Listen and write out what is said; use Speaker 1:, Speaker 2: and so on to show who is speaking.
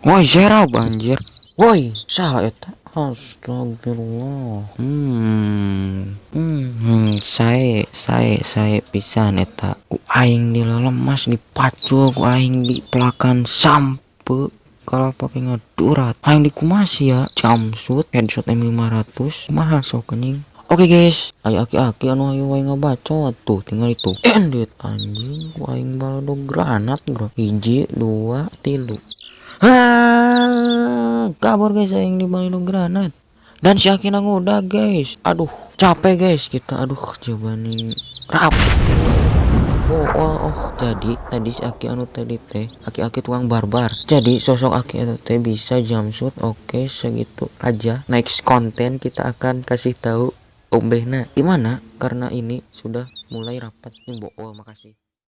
Speaker 1: Woi, serap anjir. Woi, saha eta? Astagfirullah. Sae, sae, sae pisan eta. Ku aing dilelemas, dipacul ku aing, dipelakan sampe kalau pakai ngadurat. Aing dikumasi ya, jumpshot, headshot M500, mahal sok anjing. Oke guys, ayo aki-aki anu ayo wae ngebacot tuh, tinggal itu. Ended anjing, ku aing baladog granat, bro. Hiji, dua, tilu. Ah, kabur guys, aing di baladog granat. Dan si aki udah guys. Aduh, capek guys kita. Aduh, coba nih. Rap. Oh, jadi tadi si aki anu tadi teh aki-aki tukang barbar. Jadi sosok aki eta teh bisa jumpshot. Oke, segitu aja. Next konten kita akan kasih tahu ombehna gimana karena ini sudah mulai rapat nih. Oh, makasih.